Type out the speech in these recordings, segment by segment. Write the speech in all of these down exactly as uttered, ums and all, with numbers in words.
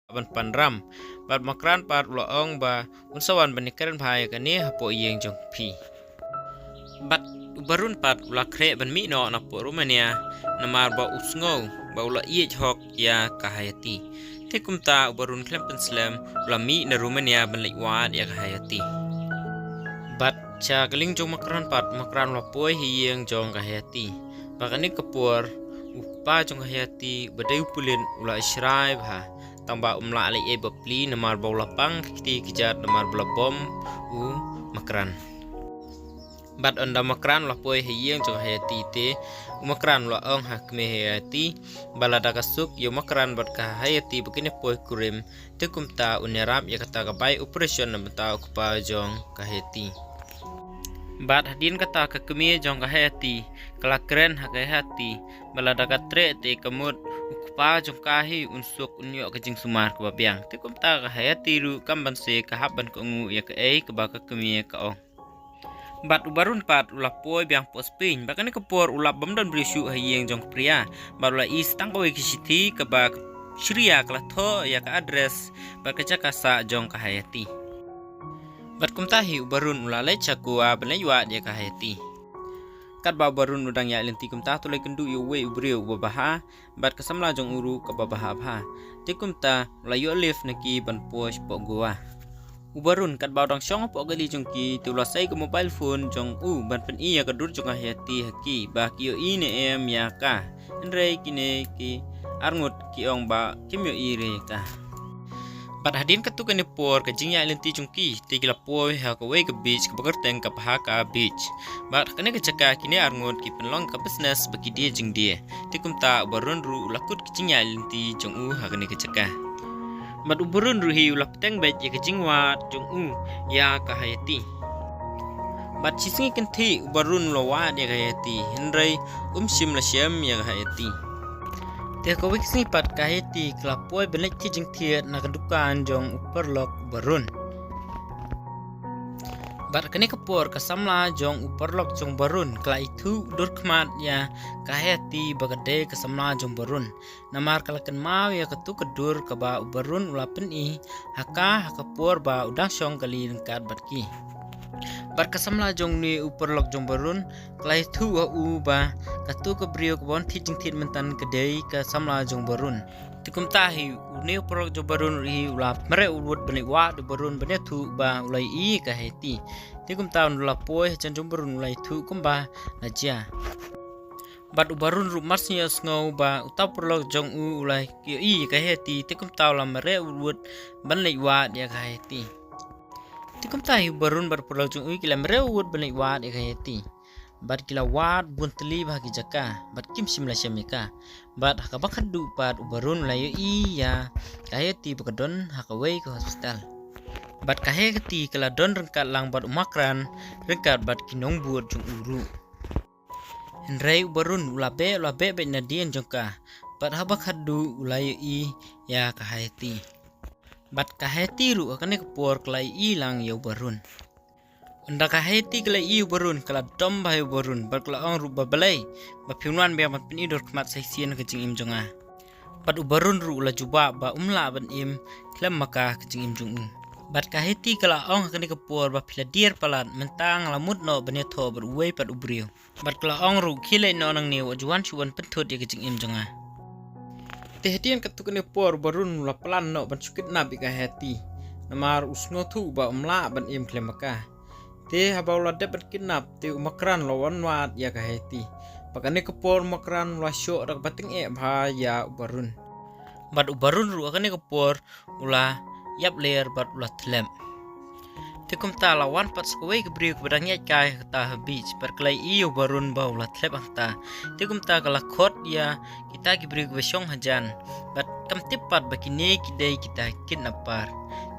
ban pan ram. Bad u Makran pat u la ong ba un sa wan ban ïakren bha ïa kane hapoh ïing jong phi. Bad u Barun pat u la khreh ban mih noh napoh Romania, namar ba u sngew ba u la ïeit hok ïa ka Hayati. Te kumta u Barun khlem pynslem u la mih na Romania ban leit wad ïa ka Hayati. Bad sha ka liang jong u Makran pat, u Makran u la poi ha ïing jong ka Hayati. Bad kane ka por u kpa jong ka Hayati ba dei u pulit u la ïaishrai bha, tang ba um lah leh ei ei ba plie namar ba u la pang ka kti ka jat namar ba la bom u Makran. Bad ynda u Makran u la poi ha ïing jong ka Hayati te, u Makran u la ong ha ka kmie Hayati ba lada ka suk ïa u Makran bad ka Hayati ba kin ïa poi kurim, te kumta un ïarap ïa kata ka bai operation na bynta u kpa jong ka Hayati. Bad hadien kata ka kmie jong ka Hayati ka la kren ha ka Hayati ba lada ka treh te ka mut u kpa jong ka hi un suk, un ïoh ka jingsumar kaba biang. Te kumta ka Hayati ruh kam banse ka hap ban kohnguh ïa kaei kaba ka kmie ka ong. Bad u Barun pat u la poi biang hapoh Spain. Bad kane ka por u lap bym don briew shuh ha ïing jong ka Priya. Bad u la ïohi tang kawei ka shithi kaba ka Shreya ka la thoh ïa ka address bad ka jaka sah jong ka Hayati. Bad kumta hi u Barun u la leit sha Goa ban leit wad ïa ka Hayati. Katba u Barun u dang ïaid lynti kumta, te u la ïakynduh ïa uwei u briew uba bha bad ka samla jong u ruh kaba bha bha. Te kumta u la ïoh lift na ki ban poi shapoh Goa. U Barun katba u dang shong hapoh kali jong ki, te u la sei ka mobile phone jong u ban pyni ïa ka dur jong ka Hayati ha ki ba ki ïohi ne em ïa ka. Hynrei kine ki arngut ki ong ba kim ïohi re ïa ka. Bad hadien katto katne por ka jingïaid lynti jong ki te ki la poi ha kawei ka beach kaba kyrteng ka Bhaka Beach. Bad ha kane ka jaka kine arngut ki pynlong ka business ba ki die jingdie. Te kumta u Barun ruh u la kut ka jingïaid lynti jong u ha kane ka jaka. Bad u Barun ruh hi u la bteng beit ïa ka jingwad jong u ïa ka Hayati. Bad shisngi kynthih u Barun u la wad ïa ka Hayati, hynrei um shym la shem ïa ka Hayati. Te kawei ka sngi pat ka Hayati ka la poi ban leit thied jingthied na ka dukan jong u paralok u Barun. Bad kane ka por ka samla jong u paralok jong u Barun ka la ithuh dur khmat ïa ka Hayati ba ka dei ka samla jong u Barun. Namar ka la kynmaw ïa kato ka dur kaba u Barun u la pyni ha ka, ha ka por ba u dang shong kali ryngkat bad ki. Bad ka samla jong une u paralok jong u Barun ka la ithuh ha u ba kato ka briew kaba wan thied jingthied mynta ka dei ka samla jong u Barun. Te kumta hi une u paralok jong u Barun ruh hi u la mareh u wut ban leit wad u Barun ban ïathuh ba u la ïohi ka Hayati. Te kumta u la poi hajan jong u Barun u la ïathuh kumba la jia. Bad u Barun ruh mar shu ïohsngew ba uta u paralok jong u u la ïohi ka Hayati, te kumta u la mareh u wut ban leit wad ïa ka Hayati. Te kumta hi u Barun bad u paralok jong u ki la mareh u wut ban leit wad ïa ka Hayati. Bad ki la wad bun tylli bha ki jaka bad kim shym la shem ïa ka. Bad ha kaba khatduh pat u Barun u la ïohi ïa ka Hayati ba ka don ha kawei ka hospital. Bad ka Hayati ka la don ryngkat lang bad u Makran ryngkat bad ki nongbud jong u ruh. Hynrei u Barun u la beh, u la beh beit nadien jong ka. Bad ha kaba khatduh u la ïohi ïa ka Hayati. Bad ka Hayati ruh ha kane ka por ka la ïohi lang ïa u Barun. Ynda ka Hayati ka la ïohi ïa u Barun ka la dom bha ïa u Barun bad ka la ong ruh ba balei ba phim wan biang ban pyni dur khmat sa shisien ha ka jingim jong nga. Bad u Barun ruh u la jubab ba um lah ban im khlem ma ka ha ka jingim jong u. Bad ka Hayati ka la ong ha kane ka por ba phi la dier palat, mynta nga la mut noh ban ïathoh bad uwei pat u briew. Bad ka la ong ruh khie leit noh nangne, wat ju wan shuh ban pynthut ïa ka jingim jong nga. Te hadien katto katne por u Barun u la plan noh ban shu kidnap ïa ka Hayati. Namar u sngewthuh ba um lah ban im khlem ma ka. Te haba u la dep ban kidnap te u Makran u la wan wad ïa ka Hayati. Bad kane ka por u Makran u la shoh da kaba tyngeh bha ïa u Barun. Bad u Barun ruh ha kane ka por u la ïap ler bad u la thlep. Te kumta la wan pat sa kawei ka briew kaba dang ïaid kai ha kata ha beach bad ka la ïohi ïa u Barun ba u la thlep hangta. Te kumta ka la khot ïa kita ki briew kiba shong hajan bad kam tip pat ba kine ki dei kita kidnapper.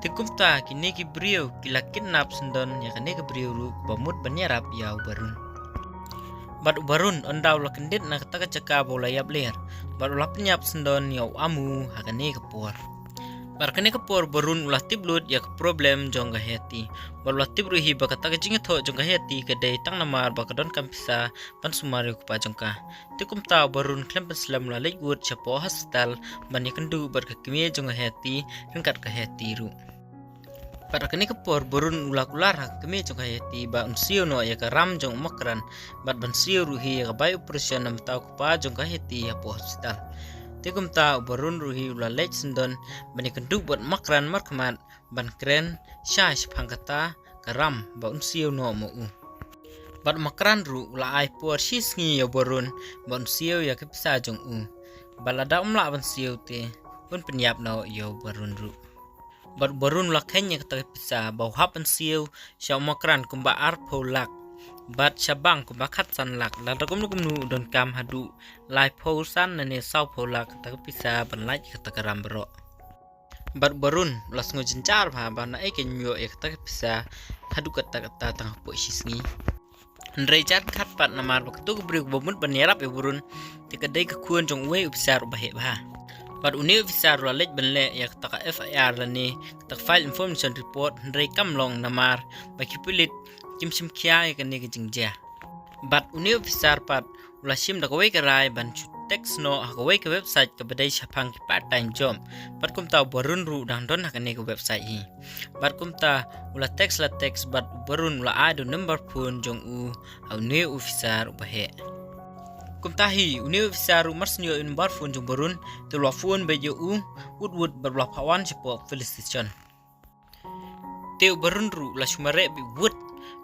Te kumta kine ki briew ki la kidnap syndon ïa kane ka briew ruh kaba mut ban ïarap ïa u Barun. Bad u Barun ynda u la kyndit na kata ka jaka ba u la ïap ler bad u la pynïap syndon ïa u Amu ha kane ka por. Bad kane ka por Barun u la tip lut ïa ka problem jong ka Heti. Bad u la tip ruh hi ba kata ka jingïathoh jong ka Heti ka dei tang namar ba ka donkam pisa ban sumar ïa u kpa jong ka. Te kumta u Barun khlem pynslem u la leit wut sha poh hospital ban ïakynduh bad ka kmie jong ka Heti ryngkat ka Heti ruh. Bad ha kane ka por Barun u la kular ha ka kmie jong ka Heti ba un siew noh ïa ka ram jong u Makran bad ban siew ruh hi ïa ka bai operation namar u kpa jong ka Heti hapoh hospital. Te kumta u Barun ruh hi u la leit syndon ban ïakynduh bad u Makran markhmat ban kren sha shaphang kata ka ram ba un siew noh mo u. Bad u Makran ruh u la ai por shi sngi ïa u Barun ba un siew ïa ka pisa jong u. Bad lada um lah ban siew te un pynïap noh ïa u Barun ruh. Bad u Barun u la kheiñ ïa kata ka pisa ba u hap ban siew sha u Makran kumba arphew lak. Bad sha bank kumba khatsan lak, lada kumno kumno u donkam haduh laiphew san ne sawphew lak kata ka pisa ban lait kata ka ram baroh. Bad u Barun u la sngew jynjar bha ba naei kan ïoh ïa kata ka pisa haduh katta katta tang hapoh shi sngi. Hynrei jan khat pat namar ba katu ka briew ba mut ban ïarap ïa u Barun te ka dei ka khun jong uwei u officer uba heh bha. Bad une u officer u la leit ban leh ïa kata ka F I R lane kata ka file information report, hynrei kam long namar ba ki pulit kim shim khia ïa kane ka jingjia. Bad une u officer pat u la shim da kawei ka rai ban shu text noh ha kawei ka website kaba dei shaphang ki part time job. Bad kumta u Barun ruh u dang don ha kane ka website hi. Bad kumta u la text la text bad u Barun u la ai da u number phone jong u ha une u officer uba heh. Kumta hi une u officer ruh mar shu ïoh ïa u number phone jong u Barun te u la phone beit ïa u wut wut bad u la phah wan sha poh police station. Te u Barun ruh u la shu mareh beit wut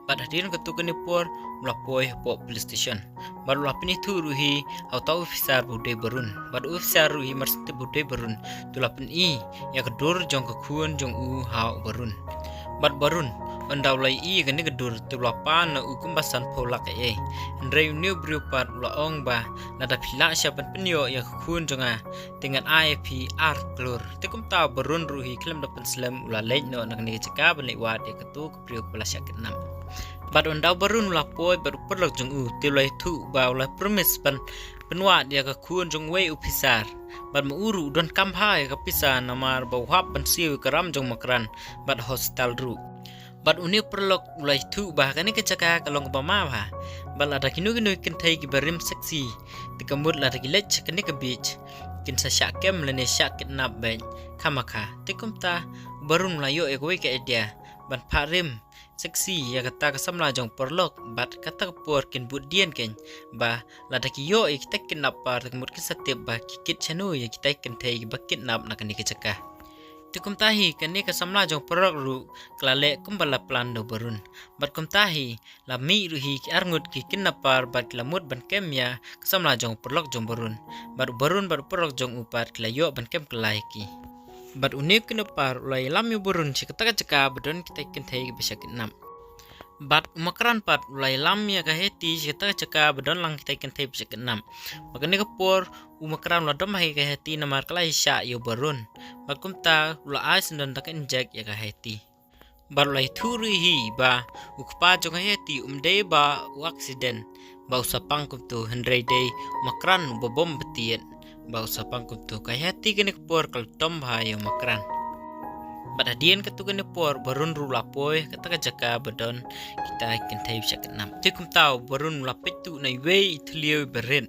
bad hadien katu kane por u la poi hapoh police station. Bad u la pynithuh ruh hi ha uta u officer ba u dei u Barun. Bad u officer ruh hi mar shu tip ba u dei u Barun te u la pyni ïa ka dur jong ka khun jong u ha u Barun. Bad u Barun ynda u la ïohi ïa kane ka dur te u la pan na u kumba sanphew lak ei ei. Hynrei une u briew pat u la ong ba lada phi lah shah ban pynïoh ïa ka khun jong nga te ngan ai ïa phi ar klur. Te kumta u Barun ruh hi khlem da pynslem u la leit noh na kane ka jaka ban leit wad ïa katu ka briew kaba la shah kidnap. Bad ynda u Barun u la poi bad u paralok jong u te u la ïathuh ba u la promise ban pynwad ïa ka khun jong uwei u officer. Bad ma u ruh u donkam bha ïa ka pisa namar ba u hap ban siew ïa ka ram jong u Makran bad hospital ruh. Bad une u paralok u la ïathuh ba kane ka jaka ka long kaba ma bha. Bad lada kino kino ki kynthei kiba rim sexy te ka mut lada ki leit sha kane ka beach kin sa shah kem lane shah kidnap beit khamkha. Te kumta u Barun u la ïoh ïa kawei ka idea ban phah rim sexy ïa kata ka samla jong u paralok bad kata ka por kin bud dien keiñ ba lada ki ïoh ïa kita ki kidnapper te ka mut kin sa tip ba ki kit shano ïa kita ki kynthei kiba kidnap na kane ka jaka. Te kumta hi kane ka samla jong u paralok ruh ka la leh kumba la plan da u Barun. Bad kumta hi la mih ruh hi ki arngut ki kidnapper bad ki la mut ban kem ïa ka samla jong u paralok jong u Barun. Bad u Barun bad u paralok jong u pat ki la ïoh ban kem kylla ïa ki. Bad une u kidnapper u la ïalam ïa u Barun sha kata ka jaka ba don kita ki kynthei kiba shah kidnap. Bad u Makran pat u la ïalam ïa ka Heti sha kata ka jaka ba don lang kita ki kynthei ba shah kidnap. Bad kane ka por u Makran u la dom ha ka Heti namar ka la ïashah ïa u Barun. Bad kumta u la ai syndon da ka injek ïa ka Heti. Bad u la ïathuh ruh hi ba u kpa jong ka Heti um dei ba u accident ba u sa pang kumto, hynrei dei u Makran uba bom btiet ba u sa pang kumto. Ka Heti kane ka por ka la dom bha ïa u Makran. Bad hadien katu kane ka por u Barun ruh u la poi kata ka jaka ba don kita ki kynthei ba shah kidnap. Te kumta u Barun u la peit tuh na iwei i thliew iba rit.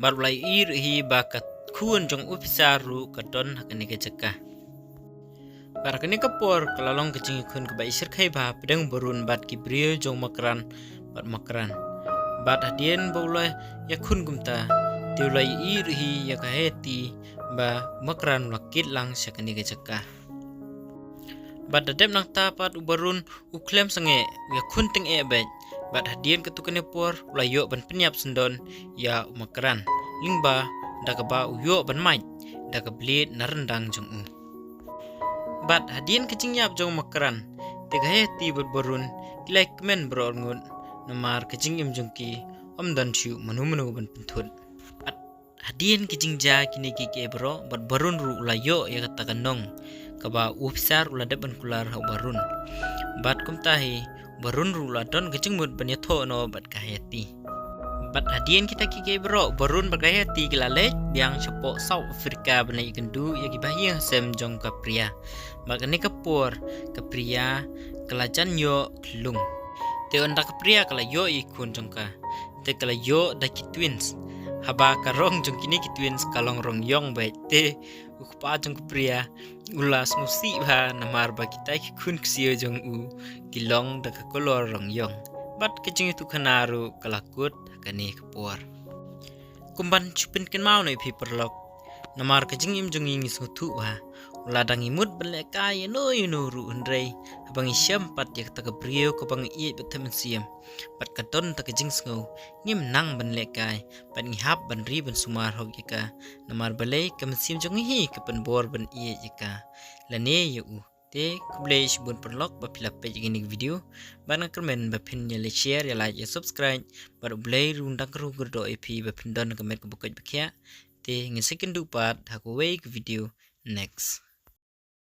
Bad u la ïohi ruh hi ba ka khun jong u officer ruh ka don ha kane ka jaka. Bad ha kane ka por ka la long ka jingïakhun kaba i shyrkhei bha hapdeng u Barun bad ki briew jong u Makran bad u Makran. Bad hadien ba u la ïakhun kumta te u la ïohi ruh hi ïa ka Heti ba u Makran u la kit lang sha kane ka jaka. Bad da dep nangta pat u Barun u khlem sangeh, u ïakhun tyngeh beit. Bad hadien katu kane ka por u la ïoh ban pynïap syndon ïa u Makran lyngba da kaba u ïoh ban mait da ka blade na ryndang jong u. Bad hadien ka jingïap jong u Makran te ka Heti bad u Barun ki la ïakmen baroh arngut namar ka jingim jong ki ym don shuh mano mano ban pynthut. Bad hadien ka jingjia kine kiei kiei baroh bad u Barun ruh u la ïoh ïa kata ka nong kaba u officer u la dep ban kular ha u Barun. Bad kumta hi u Barun ruh u la don ka jingmut ban ïathoh noh bad ka Heti. Bad hadien kita ki kiei baroh, Barun bad ka Hayati ki la leit biang shapoh South Africa ban leit ïakynduh ïa ki bahaïing hasem jong ka Priya. Bad kane ka por ka Priya ka la jan ïoh khlung. Te ynda ka Priya ka la ïoh ïa i khun jong ka, te ka la ïoh da ki twins. Haba ka rong jong kine ki twins ka long rong ïong beit. Te u kpa jong ka Priya u la sngewsih bha namar ba kita ki khun ksiew jong u ki long da ka colour rong ïong. Bad ka jingïathuhkhana ruh ka la kut ha kane ka por. Kum ban shu pynkynmaw noh ïa phi paralok, namar ka jingim jong ngi ngi sngewthuh bha, la dang ngi mut ban lehkai ïano ïano ruh, hynrei haba ngi shem pat ïa kata ka briew kaba ngi ïeit bad thep mynsiem, bad ka don ta ka jingsngew, ngim nang ban lehkai, bad ngi hap ban ri ban sumar hok ïa ka. Namar balei? Ka mynsiem jong ngi hi ka pynbor ban ïeit ïa ka lane ïa u. Te khublei shibun paralok ba phi la peit ïa kane ka video. Bad nga kyrmen ba phin ïa like, share, ïa like, ïa subscribe. Bad U Blei ruh un dang kyrkhu kyrdoh ïa phi ba phin don ka met kaba koit ba khiah. Te ngin sa ïakynduh pat ha kawei ka video next.